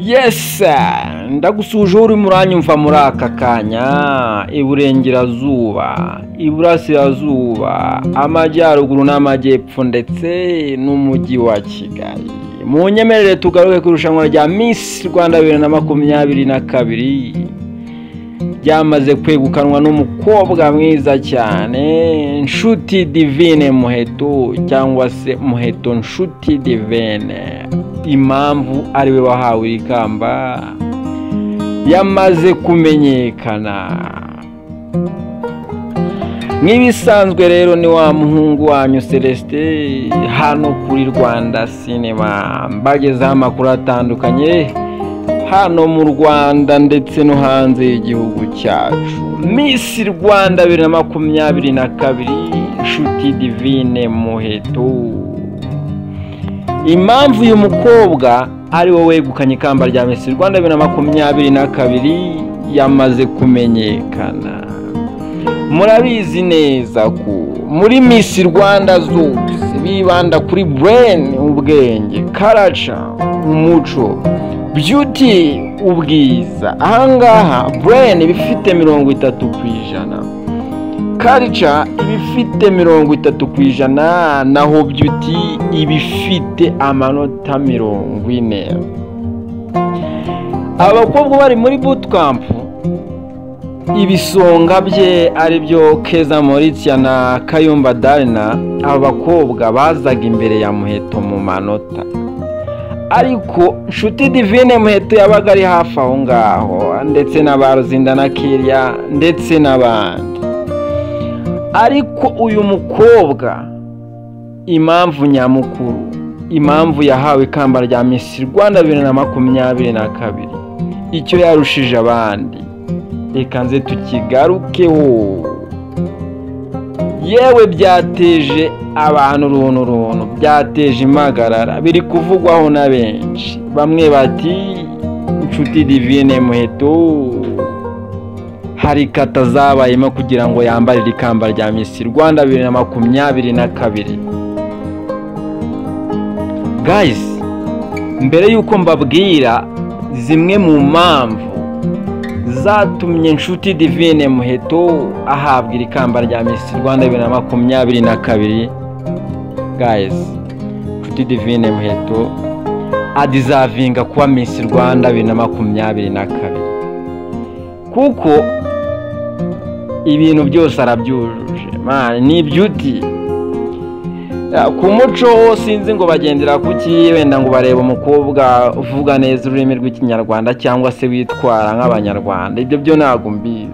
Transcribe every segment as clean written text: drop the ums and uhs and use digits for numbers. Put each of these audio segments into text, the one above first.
Yes, ndagusuhuje uri muranyumva muri aka kanya, iburengerazuba, iburasirazuba, amajyaruguru n'amajyepfo ndetse n'umujyi wa Kigali. Mu nyemerere tugaruke ku irushanwa rya Miss Rwanda 2022 ryamaze kwegukanwa n'umukobwa mwiza cyane Nshuti Divine Muheto, cyangwa se Muheto Nshuti Divine. Impamvu ariwe wahawe iri kamba yamaze kumenyekana. Nk'ibisanzwe rero ni wa muhungu wanyu Celestin hano kuri Rwanda Cinema, mbagezaho amakuru atandukanye hano mu Rwanda ndetse no hanze y'igihugu cyacu. Miss Rwanda 2022 Nshuti Divine Muheto. Impamvu uyu mukobwa ari wowe wegukanye ikamba rya Miss Rwanda 2022 yamaze kumenyekana. Murabizi neza ko muri Miss Rwanda zose bibanda kuri brain, ubwenge, culture, umuco, beauty, ubwiza. Ahangaha brain ibifite 30%, culture ibifite 30%, naho beauty ibifite amanota 40. Abakobwa bari muri bootcamp, ibisonga bye ari byo Keza Mauricia na Kayumba Darina, aba bakobwa bazaga imbere ya Muheto mu manota, ariko Nshuti Divine Muheto yabaga ari hafi aho ngaho, ndetse na ba Ruzinda na Kirya ndetse n'abandi. Ariko uyu mukobwa impamvu nyamukuru, impamvu yahawe ikamba rya Miss Rwanda 2022, icyo yarushije abandi, reka nze tukigarukeho. Yewe byateje abantu runtu, byateje impagarara, biri kuvugwaho na benshi. Bamwe bati Nshuti Divine Muheto hari kata zabayemo kugira ngo yambarire ikamba rya Miss Rwanda 2022. Guys, mbere yuko mbabwira zimwe mu mpamvu zatumye Nshuti Divine Muheto ahabwa iri kamba rya Miss Rwanda 2022, guys, Nshuti Divine Muheto adeservinga kuba Miss Rwanda 2022, kuko ibintu byose arabyujuje. Man, ni beauty ku muco, sinzi ngo bagendera kuki, wenda ngo bareba umukobwa uvuga neza ururimi rw'Ikinyarwanda cyangwa se witwara nk'Abanyarwanda, ibyo byo ntabwo mbizi.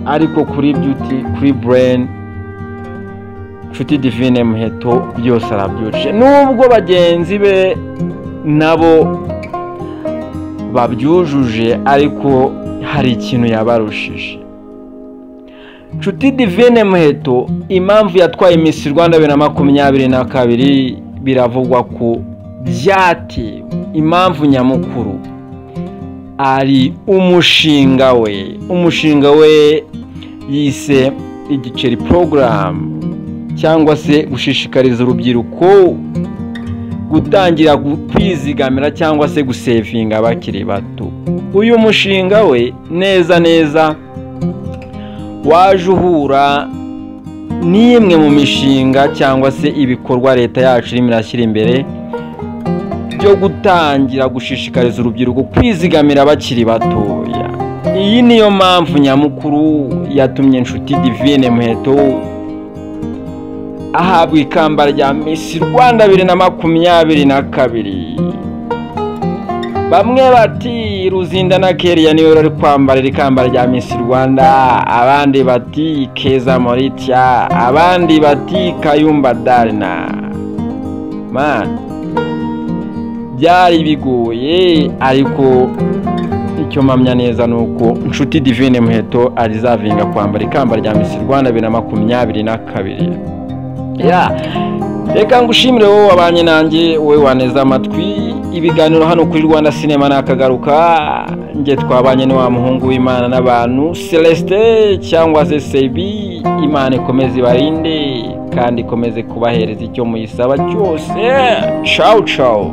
Ariko kuri beauty, kuri brain, Nshuti Divine Muheto byose arabyujuje, nubwo bagenzi be nabo babyujuje, ariko hari ikintu yabarushije. Nshuti Divine Muheto impamvu yatwaye Miss Rwanda 2022 biravugwa ko byatewe, impamvu nyamukuru ari umushinga we, umushinga we yise Igiceri Program, cyangwa se gushishikariza urubyiruko gutangira kwizigamira cyangwa se gusevinga bakiri bato. Uyu mushinga we neza neza waje uhura n'imwe mu mishinga cyangwa se ibikorwa leta yacu irimo irashyira imbere byo gutangira gushishikariza urubyiruko kwizigamira bakiri batoya. Iyi niyo mpamvu nyamukuru yatumye Nshuti Divine Muheto ahabwa ikamba rya Miss Rwanda 2022. Bamwe bati Ruzinda na Keria niwe bari kwambarira ikamba rya Miss Rwanda, abandi bati Keza Mauricia, abandi bati Kayumba Darina. Man, byari bigoye, ariko icyo mpamya neza nuko Nshuti Divine Muheto adeservinga kwambara ikamba rya Miss Rwanda 2022. Ya, reka ngushimire wowe wabanye nanjye, wowe waneze amatwi ibiganiro hano kuri Rwanda Cinema nakagaruka. Nge twabanye ni wa muhungu w'Imana n'abantu Celestin cyangwa se Sebi. Imana ikomeze ibarinde kandi ikomeze kubahereza icyo muyisaba cyose. Ciao ciao.